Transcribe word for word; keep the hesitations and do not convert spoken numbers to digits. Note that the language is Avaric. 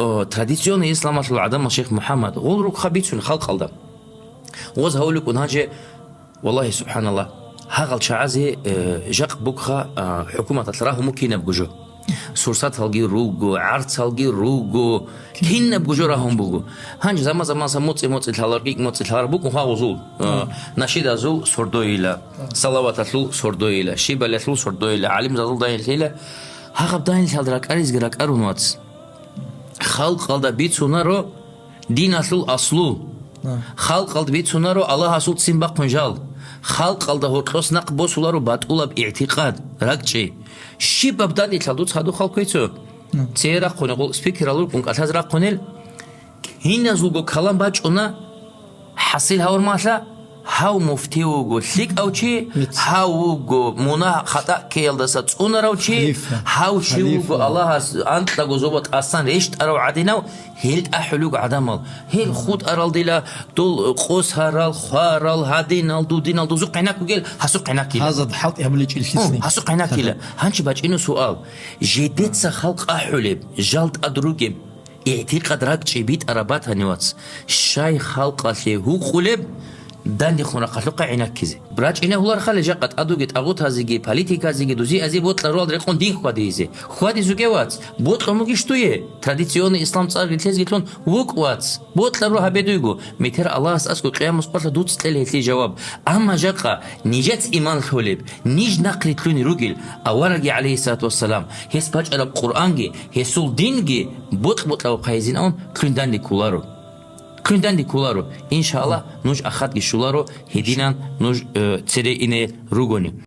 о, традиционный исламалъул гӀадамал, шейх МухӀаммад, гъол рукъха бицун халкъалда. Гъоз гьавуликӀун гьанже, валлагьи, субхӀаналлагь, гьагъал чагӀазе, э, жакъ букха, а, хӀукуматалъ рагьун букинаб гужо. Сурсаталги руго, гӀарцалги руго, кинаб гужо рагьун буго. Гьанже заман-заманса моцӀи-моцӀи лъалар, кӀикӀ моцӀи лъалар букӀун хъагъузул, а, Мгм. Нашидазул сордойила, Мгм. Салаваталъул сордойила, щибалалъул сордойила, гӀалимзазул дайинлъила. Гьагъаб дайинлъалда ракӀаризги ракӀарун, вац. Халкъалда бицунаро диналъул аслу. А. Халкъалда бицунаро Аллагьасул ццин бахъун жал. Халкъалда гьоркьос нахъ босуларо батӀулаб игӀтикъад, ракӀчӀи. Щибаб данделъал дуца гьадухъал кквецо? А. Цее рахъуни, гъол спикерал рукӀун кӀалъаз рахъунел, киназулго калам бачӀуна, хӀасил гьавурмалъа, гьав муфти вуго лъикӀав чи, Виц. Гьав вуго мунагь хатӀа ккеялдаса цӀунарав чи, Халифа. Гьав чи Халифа. Вуго Аллагьас анкьаго зобал тӀасан рещтӀарав гӀадинав, гьел тӀахӀулуго гӀадамал. Гьел хутӀарал дила, дол къосарал, хварал, гьадинал, дудинал, дузухъ гӀенеккугел, гьасухъ гӀенеккила. Гьазад хӀалтӀи гьабулечӀел Гьу, лъицани. Гьасухъ гӀенеккила. Гьанчи бачӀина суал. Жидеца халкъ ахӀулеб, жал тӀад ругеб, ИгӀтикъад ракӀчӀи битӀараб батани, вац, щай халкъалъе гьукъулеб, дандехун рахъалъухъа гӀинаккизе. РачӀине гьулархали жакъа тӀадуги тӀагъутазеги, политиказеги, дузиазе бокьарурал рекъон дин хьвадизе. Хьвадизуге, вац, бокьун бугищ дуе? Традиционный ислам цӀар рилъезеги лъун вукӀ, вац, бокьару гьабе дуйго. Метер Аллагьас аскӀо къиямас къвалъа дуц кьел гьелъие жаваб. Амма жакъа нижец иман лъолеб, ниж нахърилълъуни ругел авараги, гӀалейхиссалату вассалам, гьес бачӀараб Къуръанги, гьесул динги бокь-бокьав хъайзин авун, кьундани кколаро. Кьундани кколаро. Иншааллагь, нуж ахадги щоларо, гьединан нуж, э, цере ине ругони.